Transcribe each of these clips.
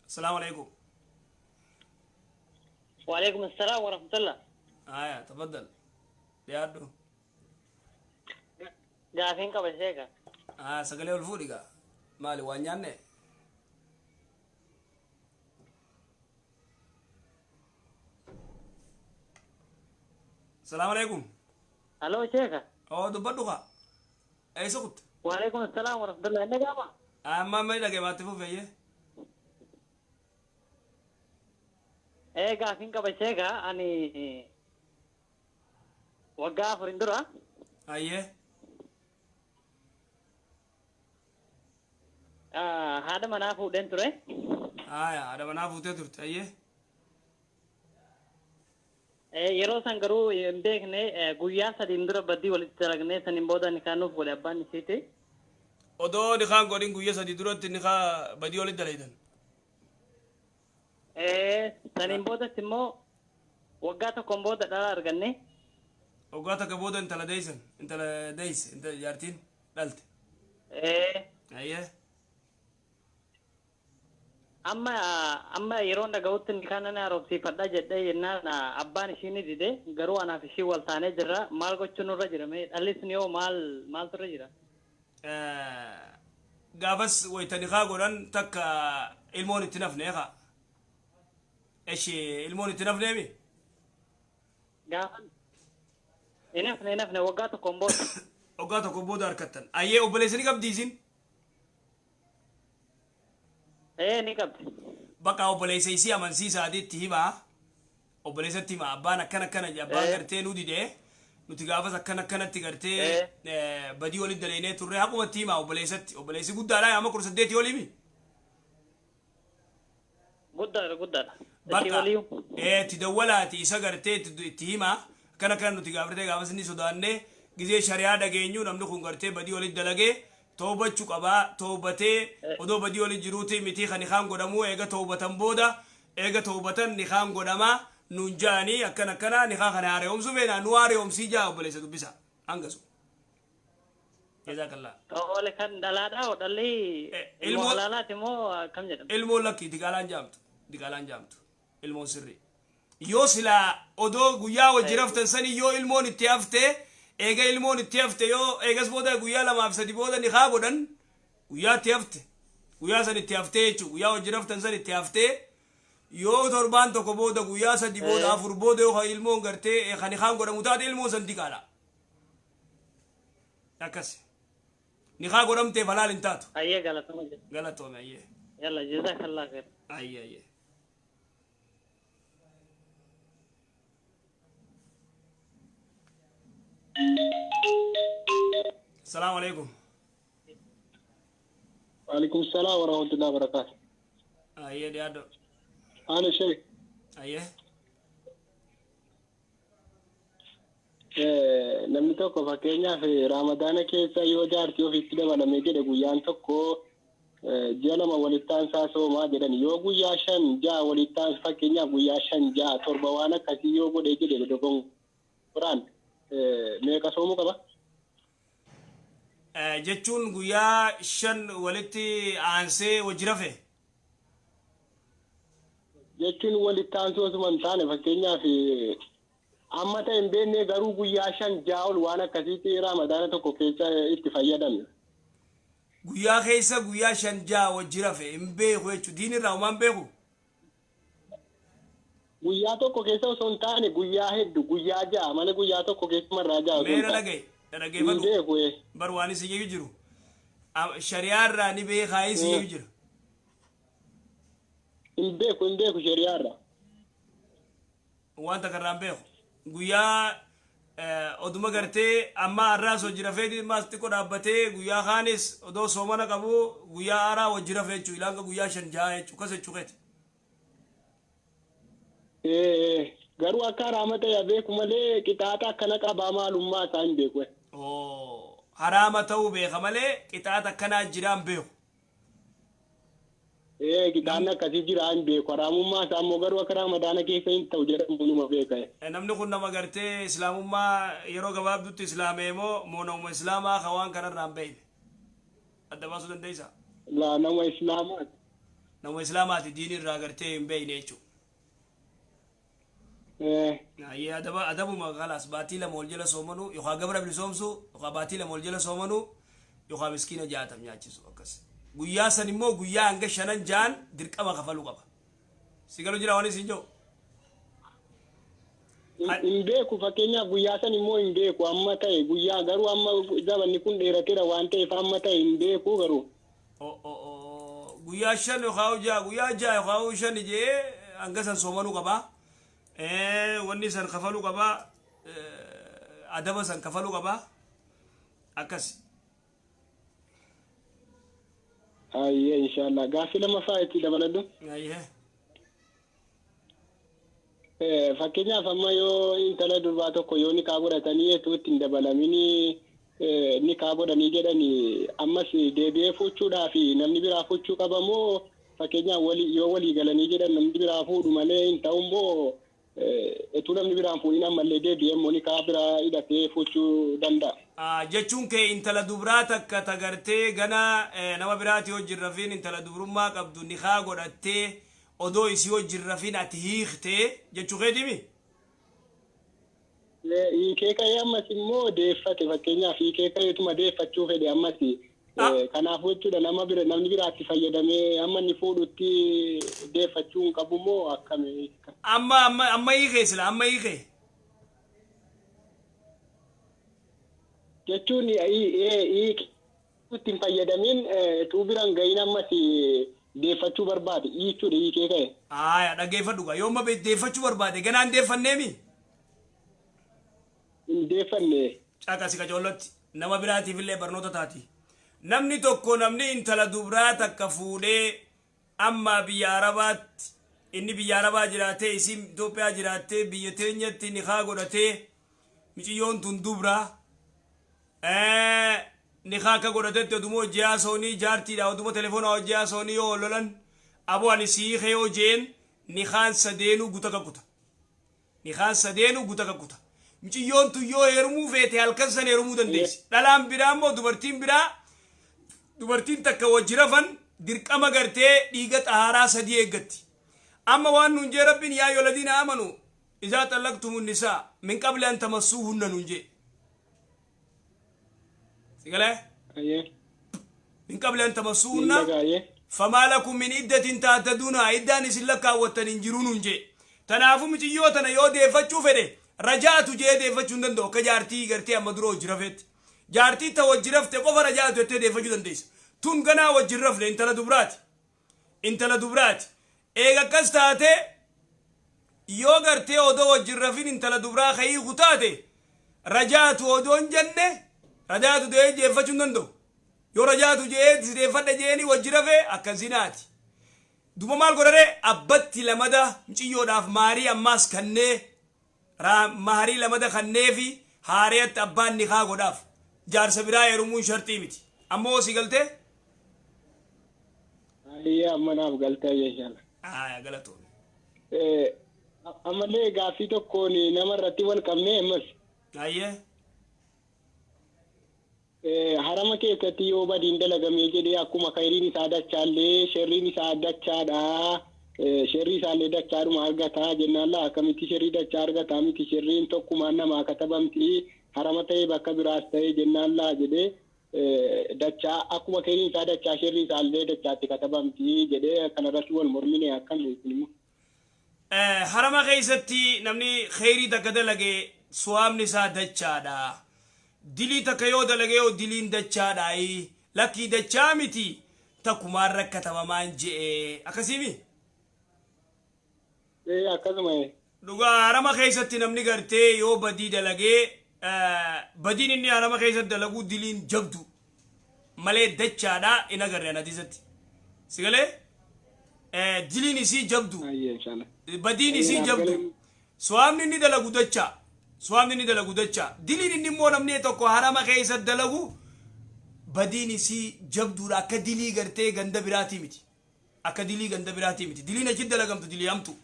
Asalaamu alaikum. وعليكم السلام ورحمة الله. Aya, tafaddal, dhiyaadhu. Gaafiin qaba sheeka. Aya, sagalee ol fuudhi gaa. Maali, waan nyaanne? Asalaamu alaikum. Aloo sheeka. Oo, dubbadhu kaa. Eessa kutte? وعليكم السلام ورحمة الله. Inni gaama. Amma amma dhagee maatti fufeeyye. Ee, gaafiin qaba sheeka, ani waggaa 4n dura Ayyee. Haadha manaa fuudheen ture. Aya, haadha manaa fuutee turte, ayyee. Yeroo san garuu hin beekne, guyyaa 3n dura baddii walitti dalagnee, saniin booda nikaa nuuf godhe abbaan isiiti. Odoo nikaan godhin guyyaa 3 duratti nikaa badii walitti dalaydan. Saniin boodatti immoo waggaa tokkoon booda dhala arganne. Waggaa takka booda intala deeysan, intala deeyse, intala jaartiin dhalte. Ayyee. Amma amma yeroon dhaga'utti nikaa nan haaromsiifadha jedhee jennaan abbaan ishii ni dide. Garuu anaaf ishii wal taanee jirra. Maal gochuun nurra jira? Mee dhalli sun yoo maal maaltu irra jira? Gaafas wayita nikaa godhan takka ilmoon itti nafne kaa. Eshi, ilmoon itti nafneemi? Gaafa hin hafne, hin hafne, waggaa tokkoon booda. Waggaa tokko booda harkattan. Ayyee, obboleessa ni qabdi isin? Ee, ni qabdi. Bakka obboleessa isii amansiisaati itti himaa. Obboleessatti himaa, abbaan akkana akkana jedhe, abbaan gartee nu didee, nuti gaafas akkana akkanatti gartee badii walitti dalaynee turre, haqumatti himaa obboleessatti. Obboleessi guddaadha, amma 18 olii mi? Guddaadha, guddaadha. Ishii Bakka waliyyuu. Itti dawwalaati isa gartee itti himaa, akkana akkana nuti gaafatee gaafas inni sodaannee, gizee shari'aa dhageenyu namni kun gartee badii walitti dalagee toobachuu qabaa, toobatee odoo badii walitti jiruuti miti kan nikaan godhamuu, eega toobatan booda, eega toobatan nikaan godhamaa nuun ja'anii, akkana akkana nikaa kana haara'oomsuu feena, nu haara'oomsii jaa obboleessa dubbisa hangasu. Jazakallah. Tole, kan dhalaadhaa hoo, dhalli ilmoo halaalaati moo akkam jedhama? Ilmoon lakki, diqaalaan jaamtu, diqaalaan jaamtu, ilmoon sirrii yoo silaa odoo guyyaa wajji raftan sanii yoo ilmoon itti hafte, eega ilmoon itti hafte, yoo eegas booda guyyaa lamaaf sadi booda nikaa godhan, guyyaa itti hafte, guyyaa san itti haftee jechuu, guyyaa wajji raftan san itti haftee, yoo torbaan tokko booda, guyyaa 3 booda, 4 booda yoo kan ilmoon gartee kan nikaan godhamu taate, ilmoon san diqaala. Akkas nikaa godhamteef halaal hin taatu. Ayyee, galatama jedha. Galatoome, ayyee. Yalla, jazakallah khair. Ayyee, ayyee. Salaamu alaikum. وعليكم السلام ورحمة الله وبركاته. Ayyee, dhiyaadho. أنا شيخ. Ayyee. Namni tokko fakkeenyaaf Raamadaana keessa yoo jaartii ofiitti dabalamee jedhe, guyyaan tokko ji'a 2 walitti aansaa soomaa jedhan, yoo guyyaa 5 6 walitti aansa, fakkeenyaaf guyyaa 5 6 7 waan akkasii yoo godhee jedhe, dogongoraan meeqa soomuu qaba? Jechuun guyyaa 5 walitti aansee wajji rafe. Jechuun walitti aansuu osuma hin taane, fakkeenyaaf amma ta'e hin beekne, garuu guyyaa 5 6 ol waan akkasiitti Raamadaana tokko keessa itti fayyadame. Guyyaa keessa guyyaa 5 6 wajji rafe hin beeku jechuudha. Diin irraa homaa hin beeku. Guyyaa tokko keessa osoo hin taane, guyyaa hedduu, guyyaa 6 malee guyyaa tokko keessa marraa 6 osoo hin Meera taane. dhagaye. Hin Dhaggeeffadhu. beeku. Bar waan isin jedhu jiru. Shari'aa irraa ni beekaa isin jedhu jira. Hin beeku, hin beeku shari'aarra. Waan takka irraa hin beeku. Guyyaa oduma gartee amma har'aas hojii rafee maas xiqqoo dhaabbatee, guyyaa kaanis odoo soomana qabu guyyaa haaraa hojii rafee jechuudha. Ilaanga guyyaa 5 6 jechuudha. Kas jechuu keeti. Garuu akka haraama ta'e beeku malee qixaaxa akkana qabaa maalummaa isaa hin beeku. Oo, haraama ta'uu beeka malee qixaaxa akkanaa jiraa hin beeku. Ee, qixaanni akkasii jira hin beeku. Haraamummaa isaa immoo garuu akka Ramadaana keessa hin ta'u jedhamu numa beeka. Namni kun nama gartee islaamummaa yeroo gabaabdutti islaamee moo nama islaamaa ka waan kanarraa hin beekne? Adda baasuu dandeessaa? Laa, nama islaamaati. Nama islaamaati diinii irraa gartee hin beeyne jechuudha. Ayyee, adaba adabuma kalaas baatii 2 wal jala soomanuu yookaan gabra bilisoomsuu yookaan baatii 2 wal jala soomanuu yookaan miskiina 60 nyaachisu akkas. Guyyaa san immoo guyyaa hanga shanan ja'an dirqama kafaluu qaba. Si galu jira waan isin jiru? Hin beeku. Fakkeenyaaf guyyaa san immoo hin beeku amma ta'e guyyaa, garuu amma zabanni kun dheerateera waan ta'eef amma ta'e hin beeku garuu. Guyyaa 5 yookaan 6, guyyaa 6 yookaan 5 jee hanga san soomanuu qaba. Wanni san kafaluu qaba. Adaba san kafaluu qaba. Akkas. Ayyee, inshallah, gaaffii lammaffaa itti dabaladhu. Ayyee. Fakkeenyaaf amma yoo intala durbaa tokko yoo nikaa godhatanii etuu itti hin dabalaminii nikaa godhanii jedhanii, ammas deebi'ee fuuchuudhaaf namni biraa fuuchuu qaba moo, fakkeenyaaf yoo walii galanii jedhan namni biraa fuudhu malee hin ta'u moo, etuu namni biraan fuudhin ammallee deebi'ee immoo nikaa biraa hidhatee fuuchuu danda'a? Jechuun kee intala dubraa takka tagartee gana nama biraati wajjin rafiin, intala dubrummaa qabdu nikaa godhattee odoo isii wajjin rafiin ati hiiktee jechuu keetimi? Hiikee ka'ee ammas immoo deeffate. Fakkeenyaaf hiikee ka'eetuma deeffachuu fedhe ammas. Kanaafuu jechuudha nama bira namni biraatti fayyadamee amma inni fuudhutti deeffachuu hin qabu moo akkami? Amma hiikee sila amma hiikee? Jechuun hiikee itti hin fayyadamin utuu biraan gahin ammas deeffachuu barbaade jechuudha hiikee ka'e. Aya, dhaggeeffadhu gaa, yoo amma deeffachuu barbaade ganaan deeffanneemi? Hin deeffanne. Caqasi qacoollotti, nama biraatiif illee barnoota taati. Namni tokko, namni intala dubraa takka fuudhee amma biyya Arabaatti, inni biyya Arabaa jiraatee isiin Itoophiyaa jiraattee, biyya teenyatti nikaa godhatee, miciyyoon tun dubraa nikaa akka godhatetti oduma hojii haasa'anii jaartiidha, oduma telefoonaa hojii haasa'anii yoo lolan, aboo ani sii yoo jeen, nikaan sadeenuu guta kakuta. Nikaan sadeenuu guta kakuta. Miciyyoon tun yoo heerumuu feete halkan san heerumuu dandeessi. Dhalaan biraa immoo dubartiin biraa, dubartiin takka wajji rafan dirqama gartee dhiiga xahaaraa sadii eeggatti. Amma waan nuun jee Rabbiin: "Yaa ayyuha alladhiina aamanu izaa xallaqtumu nisaa min qabli an tamassuuhunna" nuun jee. Sigalee? Min qabli an tamassuuhunna famaa lakum min iddatin ta'taduuna, iddaan isin lakkaawwattan hin jiru nuun jee. Tanaafuu miciyyoo tana yoo deeffachuu fedhe rajaatu jee deeffachuu hin danda'u akka jaartii gartee amma dura hojii rafeetti. Jaartii ta wajji rafte qofa rajaatu jettee deeffachuu dandeessa. Tun ganaa wajji rafne, intala dubraati. Intala dubraati. Eega akkas taate, yoo gartee odoo wajjin rafin intala dubraa kahiiku taate, rajaatu odoo hin jenne rajaatu jee deeffachuu hin danda'u. Yoo rajaatu jee deeffadha jeeni wajji rafee akka zinaati. Duba maal godhare? Abbatti lamada miciyyoodhaaf maarii ammaas kannee, maarii lamada kanneefi haariyatti abbaan nikaa godhaaf. Jaarsa biraa heerumuun sharxii miti. Ammoo si galtee? Ayyee, amma naaf galtee jechaadha. Aya, galatoome. Ammallee gaaffii tokkoon nama irratti wal qabnee ammas. Ayyee. Harama keessatti yoo badiin dalagamee jedhee akkuma khayriin isaa dachaallee sherriin isaa dachaadha. Sherrii isaallee dachaadhuma argataa jennaan, laa akkamitti sherrii dachaa argataa miti, sherriin tokkumaan namaa katabamti harama ta'ee bakka biraas ta'ee jennaan, laa jedhee dachaa akkuma khayriin isaa dachaa sherrii isaallee dachaatti katabamti jedhee kanarratti wal mormine, akkam immoo? Harama keessatti namni kheyrii takka dalage suwaabni isaa dachaadha. Dilii takka yoo dalage yoo diliin dachaadha. Lakkii, dachaa miti, takkumaan rakkatabamaan je'e akkasiimi. Akkasuma. Dhugaa harama keessatti namni gartee yoo badii dalagee, badiin inni harama keessatti dalaguu diliin jabdu malee dachaadha in agarre hadiisatti. Sigalee, diliin isii jabdu, badiin isii jabdu, suwaabni inni dalagu dachaa, suwaabni inni dalagu dachaa, diliin inni immoo namni tokko harama keessatti dalagu badiin isii jabduudha, akka dilii gartee ganda biraatii miti, akka dilii ganda biraatii miti. Diliin achi dalagamtu dilii hamtu.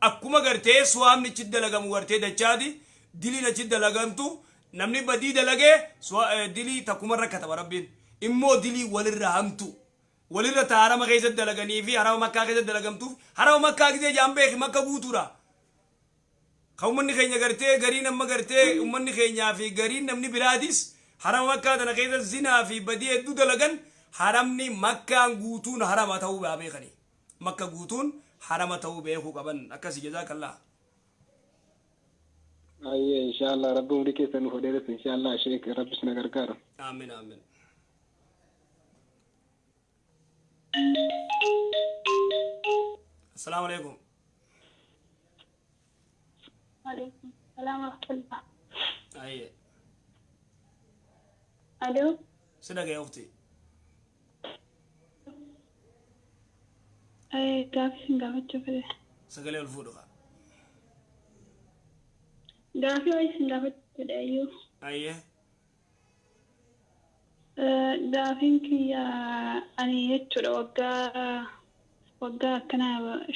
Akkuma gartee suwaabni achi dalagamu gartee dachaati, diliin achi dalagamtu, namni badii dalagee dilii takkumarra kataba, Rabbiin immoo dilii walirra hamtu. Walirra ta harama keessatti dalaganii fi harama Makkaa keessatti dalagamtuuf, harama Makkaa gisee jaan beeki Makka guutuudha. Kan ummanni keenya gartee gariin amma gartee ummanni keenyaa fi gariin namni biraatis harama Makkaa tana keessa zinaa fi badii hedduu dalagan. Haramni Makkaan guutuun harama ta'uu baa beekani. Makka guutuun harama ta'uu beekuu qaban. Akkasi, jazaakallaa. Ayyee, inshallah, Rabbi umrii keessa nuuf dheeressu, inshallah, sheek, Rabbi sina gargaara. Aamin, aamin. Assalaamu alaikum. Waalaikum salaam wa rahmatullah. Ayyee. Aloo. Si dhagaya, ufti. Gaafii sin gaafachuu fedhe. Sagalee ol fuudhu kaa. Gaafii wayii sin gaafachuu fedhe iyyuu. Ayyee. Gaafiin kiyya ani jechuudha waggaa akkana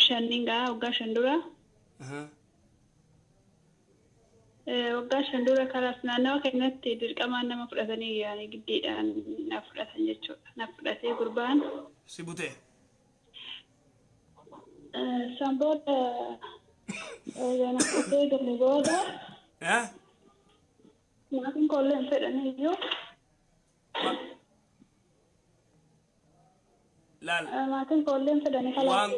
shaniin gaa, waggaa 5 dura. Waggaa 5 dura karaas naannawa keenyatti dirqamaan nama fudhatanii, yaani giddiidhaan na fudhatan jechuudha. Na fudhatee gurbaan. Si butee. San booda na fudhatee galee booda maatiin koollee hin fedhanii iyyuu. Laal. Maatiin koollee hin fedhanii Waan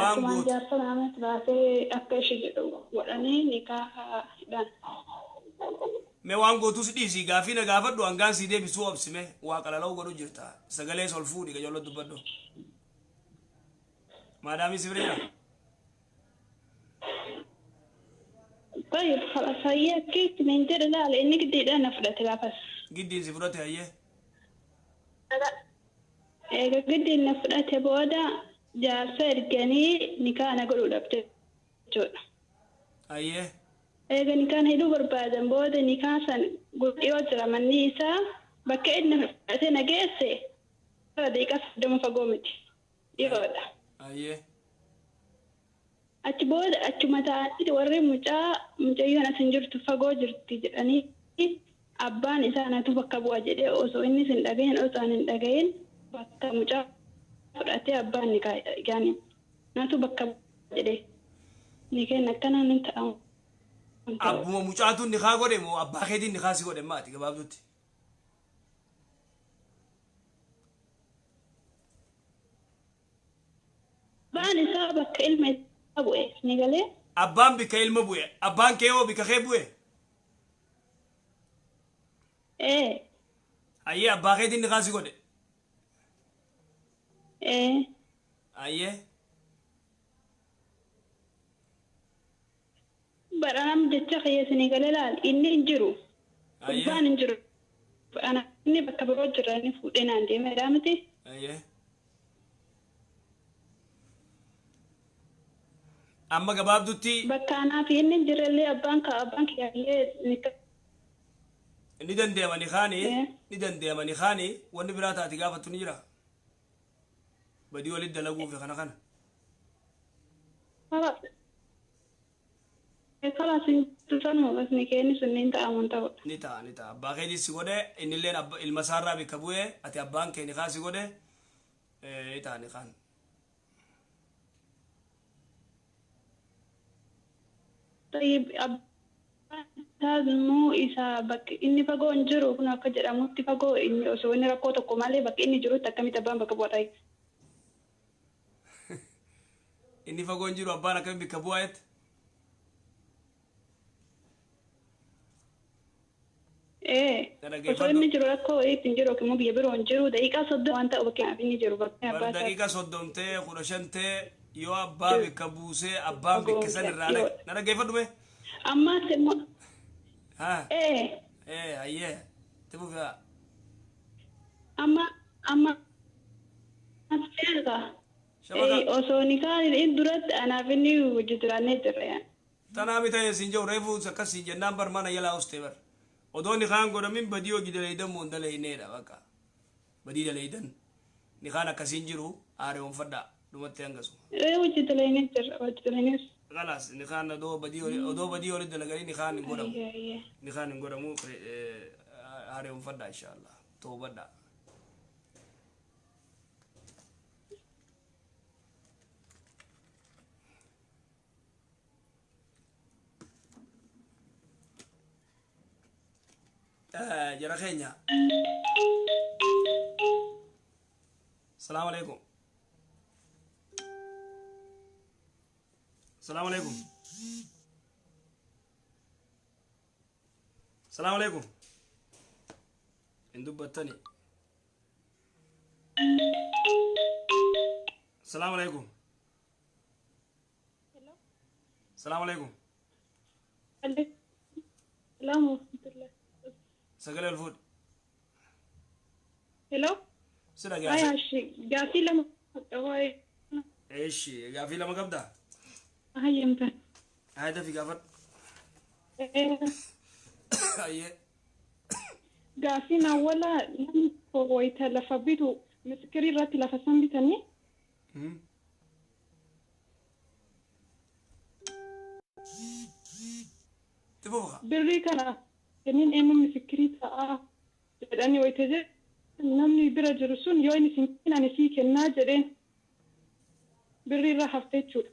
asumaan gootu. Jaarsa namatti baasee akka ishee jedhu godhanii nikaa hidhan. Mee waan gootus dhiisii, gaafii na gaafadhu, hangaan sii deebisuu obsime. Waa qalala'uu godhu jirta. Sagalee ol fuudhi, qajoollo dubbadhu. Maadaamii si bira jira? طيب خلاص، هي كيف من jedhe laala, inni giddiidhaan na fudhate gaafas. Giddiin si fudhate, hayyee. Eega giddiin na fudhate booda jaarsa erganii nikaa na godhuudhaaf jechuudha. Hayyee. Eega nikaan hidhuu barbaadan booda nikaa san dhiyoo jira manni isaa, bakka inni fudhatee na geesse daqiiqaa 30 fagoo miti. Dhiyoodha. Hayyee. Achi booda achuma ta'anii warri mucaa, mucayyoon as hin jirtu, fagoo jirti jedhanii, abbaan isaa natu bakka bu'a jedhee, osoo innis hin dhagahin, osoo ani hin dhagahin, bakka mucaa fudhatee abbaan ni yaani natu bakka bu'a jedhee ni kenna, akkanaan hin ta'amu. Abbuma mucaatu nikaa godhe moo abbaa keetiin nikaa si godhe maati gabaabdutti? Abbaan isaa bakka ilma isaa bu'e ni galee. Abbaan bikka ilma bu'e. Abbaan kee hoo bikka kee bu'e? Ee. Hayyee, abbaa keetiin nikaa si godhe? Ee. Hayyee. Badhaanam jecha kiyya ni galee laal, inni hin jiru. Hayyee. Abbaan hin jiru. Ana inni bakka biroo jira, inni fuudhee naan deemeedha miti. Hayyee. Amma gabaabdutti Bakka anaa fi inni hin jirrellee abbaan ka abbaan kiyyaallee ni ni dandeema nikaani. Eh. Ni dandeema nikaani. Wanni biraa taati gaafattu ni jira? Badii walitti dalaguu fi kana kana. خلاص خلاص sanuma bas ni kenni sun ni ta'amu ta'udha. Ni ta'a, ni ta'a. Abbaa keetii si godhe, innilleen ilma isaarraa bikka bu'e, ati abbaan kee nikaa si godhe, ni ta'a nikaan. طيب, abbaan isaa immoo isa bakki inni fagoo hin jiru kun akka jedhamutti fagoo inni osoo inni rakkoo tokko malee bakki inni jirutti akkamitti abbaan bakka bu'aa ta'e? Inni fagoo hin jiru, abbaan akkamitti bikka bu'aa jette? Ee. Na Osoo dhaggeeffadhu. inni jiru rakkoo wayiitti hin jiru yookiin immoo biyya biroo hin jiru, daqiiqaa 30 waan ta'u bakki inni jiru bakki Bar abbaa isaa. daqiiqa 30 tee 15 tee yoo abbaa bikka buusee abbaan bikka san irraa na dhaggeeffadhu mee. Ammaas immoo Haa. ee. Ee, hayyee. Itti fufaa. Amma as Shabaka. Osoo nikaa inni duratti anaaf inni hojii jiraannee jirra yaani. Tanaa mita siin jiru reefu akkas siin jennaan bar mana yalaa ustee bar. Odoo nikaan godhamin badii hojii dalaydan moo hin dalayneedha bakka. Badii dalaydan. Nikaan akkasiin jiru aareewwanfadhaa dhumatti hangasu. Ee, hojii dalaynee jirra, hojii dalaynee. Khalaas, nikaan odoo badii olii dalaganii nikaan hin godhamu. Ayyee, ayyee. Nikaan hin godhamu, aareewwanfadhaa, inshaallah. Toobadhaa. Jara keenya. Salaamu alaikum. Salaamu alaikum. Salaamu alaikum. Hin dubbattani. Salaamu alaikum. Salaamu alaikum. Salaamu warahmatullah. Sagalee ol fuudhi. Hello. Si dhaga'a. Gaaffii lama qaba. Eeshi gaaffii lama qabdaa? Hayyamta. Haa dafii gaafadhu. Ayyee. Gaaffiin awwala namni wayita lafa bitu misikirii irratti lafa san bitanii. Birrii kana kennin eenyu misikirii ta'a jedhanii wayita jedhu namni bira jiru sun yoo inni sin kennan sii kennaa jedheen birrii irra hafte jechuudha.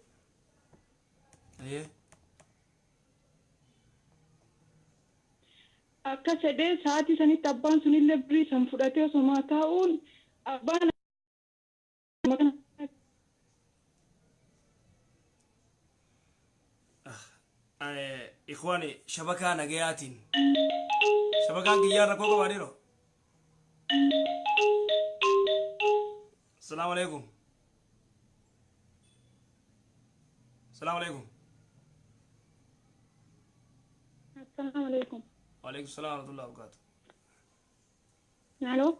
Akka jedhee sa'aatii sanitti abbaan sunillee birrii san fudhatee osoo taa'uun abbaan. Ikhwaani shabakaa nagayaatiin shabakaan kiyyaan rakkoo qabaa dhiiroo. Salaamu alaikum. Salaamu alaikum. Assalaamu alaikum. Waalaikum salaam warahmatullahi wabarakatuh. Aloo.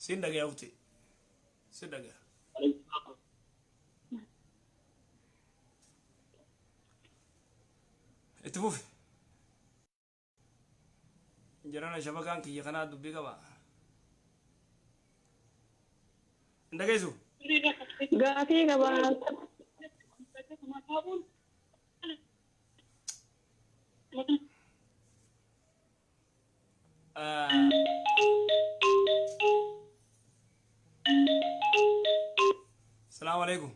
Siin dhagaya ufti. Siin dhagaya. Itti fufi. Jarana shabakaan kiyya kanaa dubbii qaba. Hin dhageessu? Gaaffii qaba. Salaamu alaikum.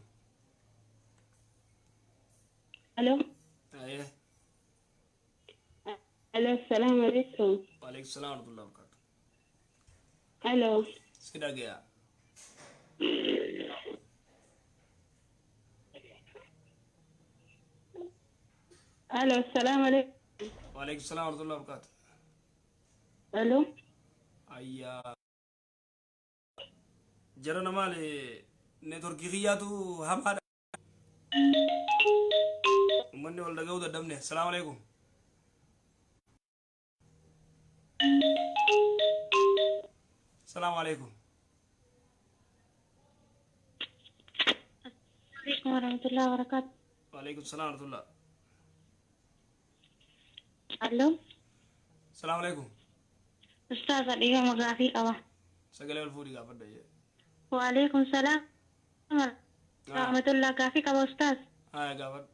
Aloo. Ayyee. Aloo, salaamu alaikum. Waalaikum salaam warahmatullahi wabarakatuh. Aloo. Si dhagaya. Aloo, salaamu alaikum. Waalaikum salaam warahmatullahi wabarakatuh. Aloo. Ayyaa. Jarana maali neetworkii kiyyaatu hamaadha. Uummanni wal dhaga'uu dadhabne. Salaamu alaikum. Salaamu alaikum. Alaikum warahmatullahi wabarakatuh. Waalaikum salaam warahmatullah. Aloo. Salaamu alaikum. Ustaaza dhiifama gaaffii qaba. Sagalee ol fuudhii gaafadha. Waalaikum salaam warahmatullah gaaffii qaba ustaaz. Haa gaafadhu.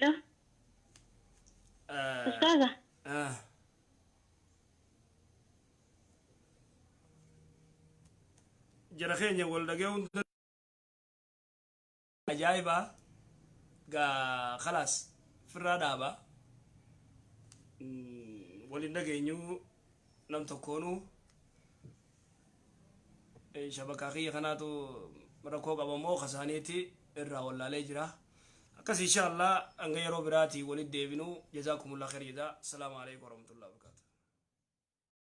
Aloo. Ustaaza. Jara keenya wal dhaga'uun ajaa'ibaa gaa khalaas firraa dhaabaa waliin dhageenyu nam tokkoonuu shabakaa kiyya kanaatu rakkoo qabamoo kasaaniiti irraa wallaalee jira. Akkas insha Allah hanga yeroo biraatii walitti deebinu jazaakumullah khair jedha. Salaamu alaikum warahmatullahi wabarakatuh.